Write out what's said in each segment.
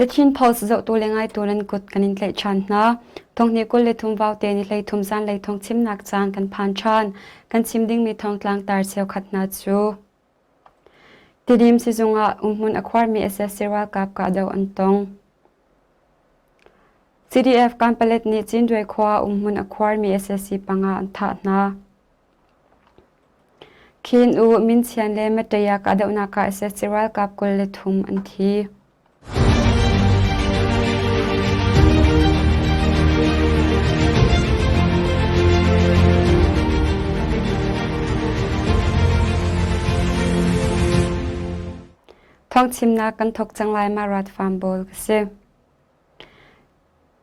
The Chin Post zohtu le ngaitu nan kut kan in tlaih ṭhan hna. Thonghnih 23 vaute ni 13 zanlei thawng chimnak caan kan phan ṭhan. Kan chim dingmi thawngtlang tar cheukhat hna cu Tidim sizung ah umhmun a khuarmi sac ralkap kahdoh an tong. CDF Kanpalet nih Cinduai khua ah umhmun a khuarmi sac panga an thah hna. Khin U Minchian le Mataya kahdohnak ah sac ralkap 23 an thi. Thawngchimnak kan thawk cang lai ma rat farm bawl ka si.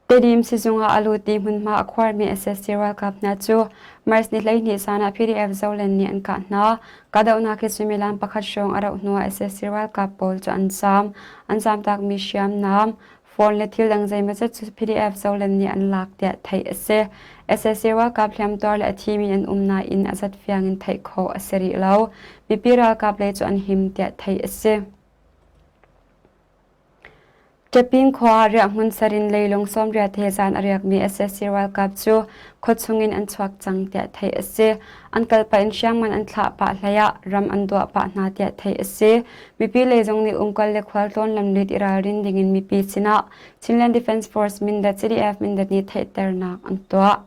Tedim sizung ah a lut i hmunhma a khuarmi sac ralkap hna cu March ni 12 zan ah PDF Zoland nih an kah hna. Kahdohnak hi suimilam pakhat hrawng a rauh hnuah sac ralkap pawl cu an zaam. An zaamtakmi hriamnam, phone le thil dang zeimawzat cu PDF Zoland nih an lak tiah theih a si. Sac ralkap hliamtuar le a thimi an um nain a zat fiang in theih khawh a si rih lo. Mipi ralkap lei cu an him tiah theih a si. Ṭaping khua ah riahhmun sarin leilung 80 he zan a riakmi sac ralkap cu khuachung in an chuak cang tiah theih a si. An kal pah in hriamngan an thlah pah hlei ah ram an duah pah hna tiah theih a si. Mipi lei zong nih umkal le khualtlawn lamlut i ralrin dingin mipi sinah Chinland Defence Force Mindat CDF Mindat nih theihternak an tuah.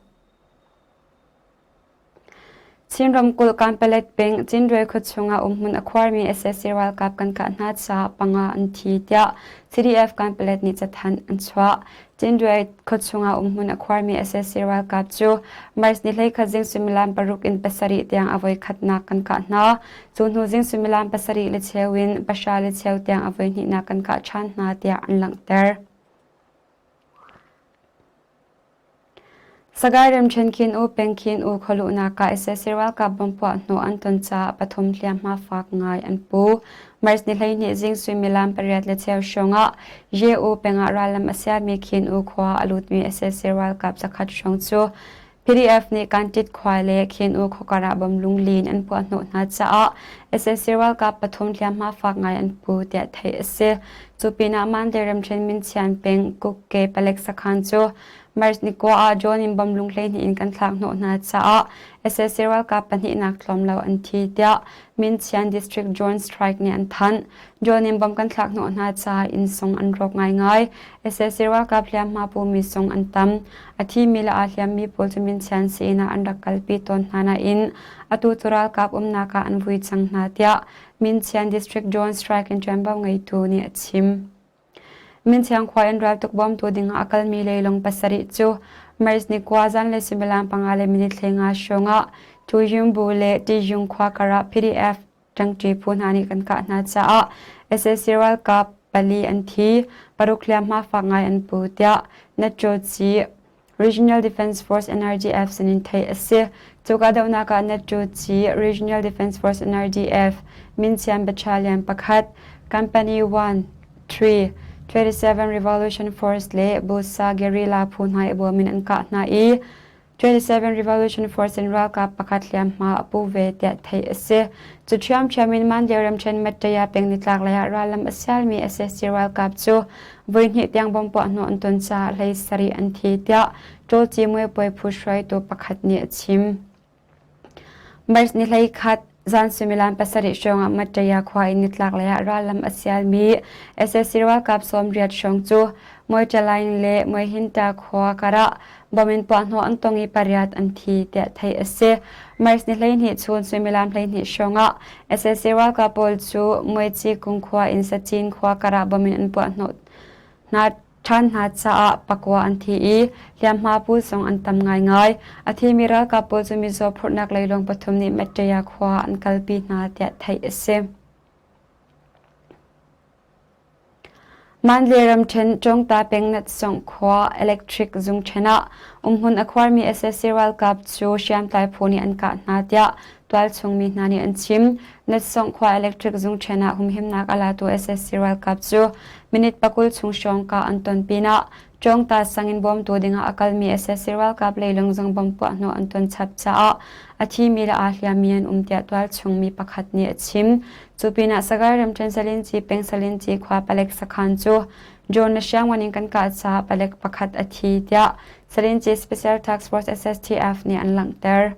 Chin ramkulh Kanpalet peng Cinruai khuachung ah umhmun a khuarmi sac ralkap kan kah hna caah panga an thi tiah CDF Kanpalet nih cathanh an chuah. Cinruai khuachung ah umhmun a khuarmi sac ralkap cu March ni 11 zing suimilam 6 in 7 tiang a voikhatnak kan kah hna. Cu hnu zing suimilam 7 le cheu in pahra le cheu tiang a voihnihnak kan kah ṭhan hna tiah an langhter. Sagaing ramṭhen Khin U peng Khin U khualuhnak ah sac ralkap bomb puah hnawh an ton caah pathum hliamhma fak ngai an pu. March ni 12 zing suimilam pariat le cheu hrawng ah Ye U peng ah rallam a siami Khin U khua a lutmi sac ralkap zakhat hrawng cu PDF nih Kantit khua le Khin U khuakar ah bomb lunglin an puah hnawh hna caah sac ralkap pathum hliamhma fak ngai an pu tiah theih a si. Cu pinah Mandalay ramṭhen Minchian peng Kukke palek sakhan cu March ni kua ah drone in bomb lung 12 in kan thlak hnawh hna caah sac ralkap pahnihnak tlawm lo an thi tiah Minchian District Drone Strike nih an thanh. Drone in bomb kan thlak hnawh hna caah inn sung an rawk ngaingai. Sac ralkap hliamhma pumi sung an tam. A thimi le aa hliammi pawl cu Minchian sii-inn ah an rak kalpi tawn hna nain atu cu ralkap umnak ah an vui cang hna tiah Minchian District Drone Strike in ṭuanvo ngeitu nih a chim. Minchiang khua in raltuk bawmtu dingah a kalmi leilung pasarih cu March ni kua zanlei suimilam panga le minute 15 hrawngah Tuyumbu le Tiyung khua karah PDF ṭangṭi phu hna nih kan kah hna caah sac ralkap pali an thi, paruk hliamhma fak ngai an pu tiah Natjoci Regional Defence Force NRDF sinin theih a si. Cu kahdohnak ah Natjoci Regional Defence Force NRDF Minchian Battalion pakhat, Company 1, 3, 27 Revolution Force le Busa Guerrilla phu hna i bawm in an kah hna i 27 Revolution Force in ralkap pakhat hliamhma a pu ve tiah theih a si. Cu ṭhiamṭhiam in Mandalay ramṭhen Mattaya peng nitlak lei ah rallam a sialmi sac ralkap cu voihnih tiang bomb puah hnawh an ton caah hlei sarih an thi tiah Ṭawlci muipuai phu hruaitu pakhat nih a chim. March ni 11 zan suimilam pasarih hrawng ah Mattaya khua in nitlak lei ah rallam a sialmi sac ralkap 80 hrawng cu Moitalaing le Moihinta khua karah bom in puahhnawh an tong i pariat an thi tiah theih a si. March ni 12 chun suimilam 12 hrawng ah sac ralkap pawl cu Muici kung khua in Sachin khua karah bom in an puahhnawh hna ṭhan hna caah pakua an thi i hliamhma pu zong an tam ngaingai. A thimi ralkap pawl cu mizaw phurhnak leilawng pathum nih Mattaya khua an kalpi hna tiah theih a si. Mandalay ramṭhen Cawngta peng Natsawng khua electric zung ṭhen ah umhmun a khuarmi sac ralkap cu hriamtlai phu nih an kah hna tiah tualchung mi hna nih an chim. Natsawng khua electric zung ṭhen ah humhimnak a latu sac ralkap cu minute 20 chung hrawng kah an ton pinah Cawngta sang in bawmtu dingah a kalmi sac ralkap leilung zong bomb puahhnawh an ton chap caah a thimi le aa hliammi an um tiah tualchung mi pakhat nih a chim. Cu pinah Sagaing ramṭhen Salinci peng Salinci khua palek sakhan cu Drone le hriamngan in kan kah caah palek pakhat a thi tiah Salinci Special Task Force SSTF nih an langhter.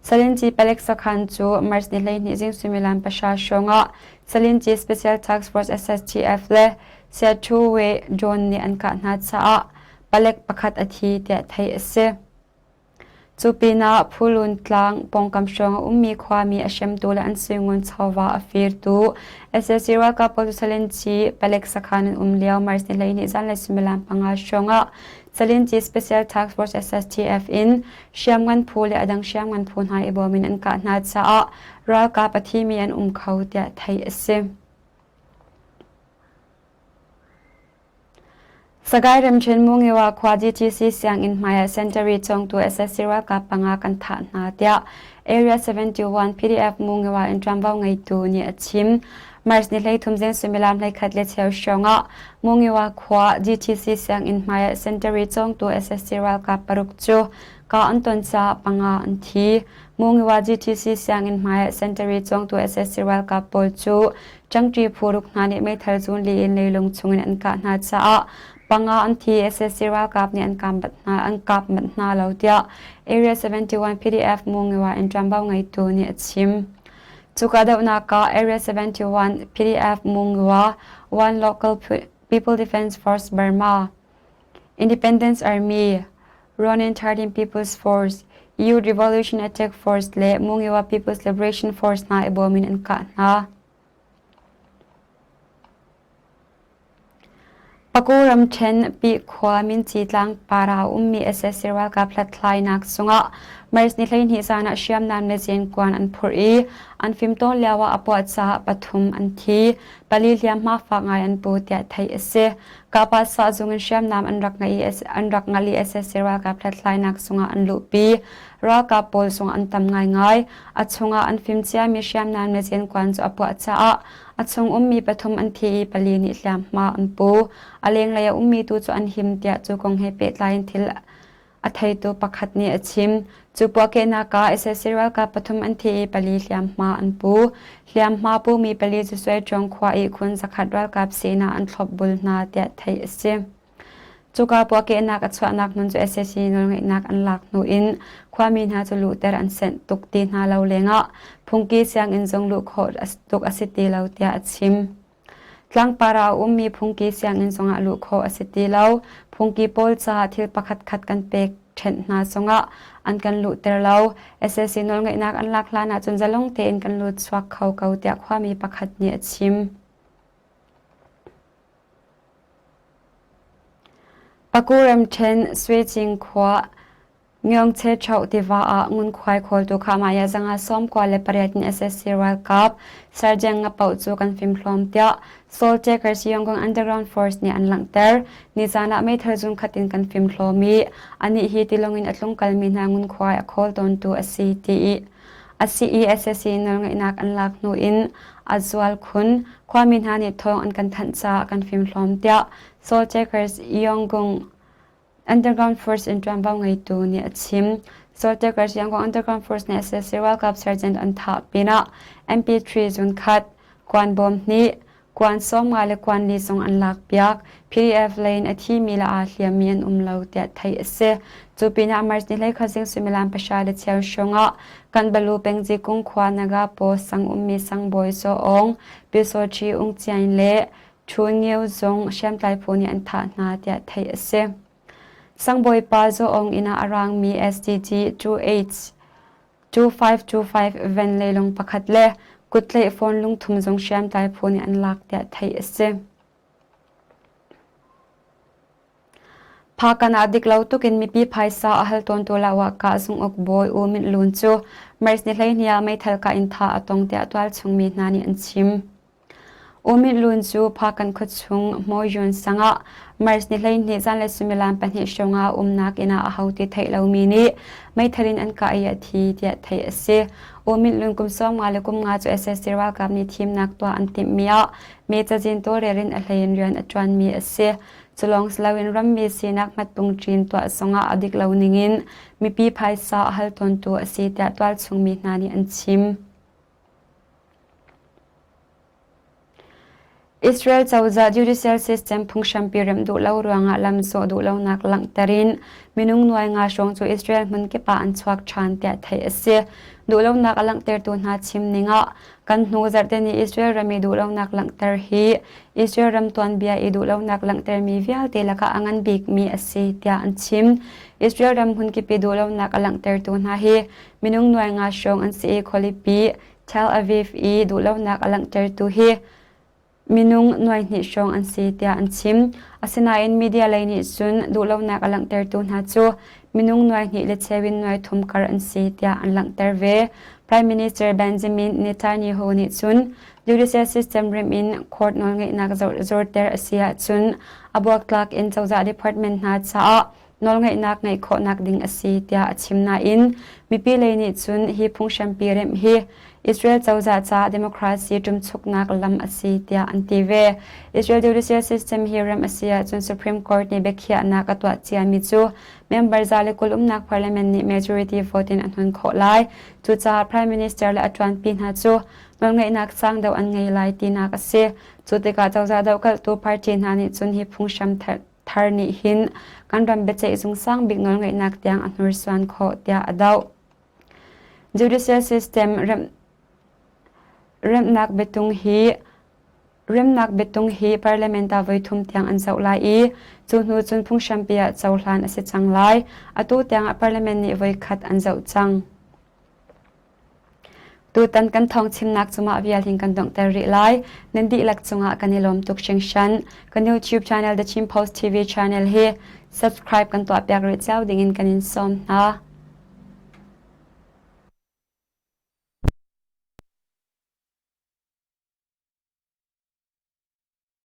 Salinci palek sakhan cu March ni 12 zing suimilam pahra hrawng ah Salinci Special Task Force SSTF le Siathuwe drone nih an kah hna caah palek pakhat a thi tiah theih a si. Cu pinah Phulun tlang pawngkam hrawng a ummi khuami a hremtu le an suingun chawva a firtu sac ralkap pawl cu Salinci palek sakhan an um lio March ni 12 zanlei suimilam panga hrawng ah Salinci Special Task Force SSTF in hriamngan phu le a dang hriamngan phu hna i bawm in an kah hna caah ralkap a thimi an um kho tiah theih a si. Sagaing ramṭhen Mungiwa khua DTC sianginn hmai ah sentari cawngtu sac ralkap panga kan thah hna tiah Area 71 PDF Mungiwa in ṭuanvo ngeitu nih a chim. March ni 13 zing suimilam 11 le cheu hrawng ah Mungiwa khua DTC sianginn hmai ah sentari cawngtu sac ralkap paruk cu ka an ton caah panga an thi. Mungiwa GTC sianginn hmai ah sentari cawngtu sac ralkap pawl cu Ṭangṭi phuruk hna nih meithal zun li in leilung chungin an kah hna caah panga an thi sac ralkap nih an kap hna an kap manh hna lo tiah Area 71 PDF Mungiwa in ṭuanvo ngeitu nih a chim. Cu kahdohnak ah Area 71 PDF Mungiwa One Local People Defense Force Burma Independence Army Ronin 13 People's Force Youth Revolution Attack Force le Mungiwa People's Liberation Force hna i bawm in an kah hna. Paku ramṭhen Pi khua Minci tlang para a ummi sac ralkap hlathlainak sungah March ni 12 zan ah hriamnam le zenkuan an phurh i an fimtawl lio ah a puah caah pathum an thi. Pali hliamhma fak ngai an pu tiah theih a si. Kahpah sahzung in hriamnam an rak ngeih i an rak ngalh i sac ralkap hlathlainak sungah an luhpi. Ralkap pawl zong an tam ngaingai. A chungah an fim ciami hriamnam le zenkuan cu a puah caah a chung ummi pathum an thi i pali nih hliamhma an pu. A lenglei a ummi tu cu an him tiah cu kong he pehtlai in thil a theitu pakhat nih a chim. Cu puahkehnak ah sac ralkap pathum an thi i pali hliamhma an pu. Hliamhma pumi pali cu Suaiṭuang khua ihkhun zakhat ralkap sinah an thlopbul hna tiah theih a si. Cuka puahkehnak a chuahnak hmun cu sac nawlngeihnak an lak hnu in khuami hna cu luhter an senh tuk ti hna lo lengah phungki sianginn zong luh khawh tuk a si ti lo tiah a chim. Tlangpar ah a ummi phungki sianginn zongah luh khawh a si ti lo. Phungki pawl caah thil pakhatkhat kan pek ṭhenh hna zongah an kan luhter lo. Sac nawlngeihnak an lak hlan ahcun zalong tein kan lut chuak kho ko tiah khuami pakhat nih a chim. Paku ramṭhen Suicing khua Myongche Choh tiva ah ngunkhuai khawltu Khahmaya zanga 98 in sac ralkap Sergeant Ngapoh cu kan fimhlawm tiah Soul Checkers Yangon Underground Force nih an langhter. Nizan ah meithal zung khat in kan fimhlawm i anih hi tilawng in a tlungkalmi hna ngunkhuai a khawl tawntu a si ti a si i sac nawlngeihnak an lak hnu in a zual khun. Khuami hna nih thawng an kan thanh caah kan fimhlawm tiah Soul Checkers Yangon Underground Force in ṭuanvo ngeitu nih a chim. Soltekers Yangon Underground Force nih sac ralkap sergeant an thah pinah MP3 zun khat, kuan bawm hnih, kuan 50 le kuan li zong an lakpiak. PDF lei in a thimi le aa hliammi an um lo tiah theih a si. Cu pinah March ni 12 zing suimilam pahra le cheu hrawng ah Kanbalu pengzi kung khua Naga paw sang ummi sangbawi Zaw Aung, Pyusawṭhi Ung Ciain le Ṭhun Ngio zong hriamtlai phu nih an thah hna tiah theih a si. Sangbawipa Zaw Aung inn ah a raangmi SDG 2H 2525 ven leilung pakhat le kuttlaih phone lungthum zong hriamtlai phu nih an lak tiah theih a si. Phakan ah dik lo tuk in mipi phaisa a hal tawntu Lahwahkah zunguk bawi U Myint Lun cu March ni 12 ah meithal kah in thah a tong tiah tualchung mi hna nih an chim. U Myint Lun cu Phakan khuachung Hmoyun sang ah March ni 12 zanlei suimilam pahnih hrawng ah umnak inn ah aho ti theih lomi nih meithal in an kah i a thi tiah theih a si. U Myint Lun kum 50 le kum nga cu sac ralkap nih thimnak tuah an timhmi ah me cazin tawlrel in a hlei in rian a ṭuanmi a si. Cu lawng si loin rammi sinak hmatpungṭin tuah zongah a dik lo ningin mipi phaisa a hal tawntu a si tiah tualchung mi hna nih an chim. Israel cozah judicial system phunghrampi remh duh lo ruangah lamzawh duh lonak langhter in minung nuai nga hrawng cu Israel hmun kip ah an chuak ṭhan tiah theih a si. Duhlonak a langhtertu hna chim ning ah kan hnu zarhte ni Israel ram i duhlonak langhter hi Israel ram tuanbia i duhlonak langhtermi vialte lakah a ngan bikmi a si tiah an chim. Israel ram hmunkip i duhlonak a langhtertu hna hi minung nuai nga hrawng an si i khualipi Tel Aviv i duhlonak a langhtertu hi minung nuaihnih hrawng an si tiah an chim. Asinain media lei nih cun duhlonak a langhtertu hna cu minung nuaihnih le cheu in nuaithum kar an si tiah an langhter ve. Prime Minister Benjamin Netanyahu nih cun judicial system rim in court nawlngeihnak zorter a si ahcun a buaktlak in cozah department hna caah nawlngeihnak ngeih khawhnak ding a si tiah a chim nain mipi lei nih cun hi phunghrampi remh hi Israel cozah caah democracy ṭumchuknak lam a si tiah an ti ve. Israel judicial system hi remh a si ahcun Supreme Court nih biakhiahnak a tuah ciami cu member 120 umnak parliament nih majority vote in a hnon khawh lai. Cucaah Prime Minister le a ṭuanpi hna cu nawlngeihnak sang deuh an ngei lai tinak a si. Cu tikah cozah dohkalhtu party hna nih cun hi phunghram thar nih hin kan ram biaceih zung sang bik nawlngeihnak tiang a hnursuan khawh tiah a doh. Judicial system remhnak biatung hi remnak biatung hi parliament ah voithum tiang an zoh lai i cu hnu cun phunghrampi ah cohlan a si cang lai. Atu tiangah parliament nih voikhat an zoh cang. Tutan kan thawngchimnak cu mah vial hin kan donghter rih lai. Nan dihlak cungah kan i lawm tuk hringhran. Kan YouTube channel The Chin Post TV channel hi subscribe kan tuahpiak rih cio dingin kan in sawm hna.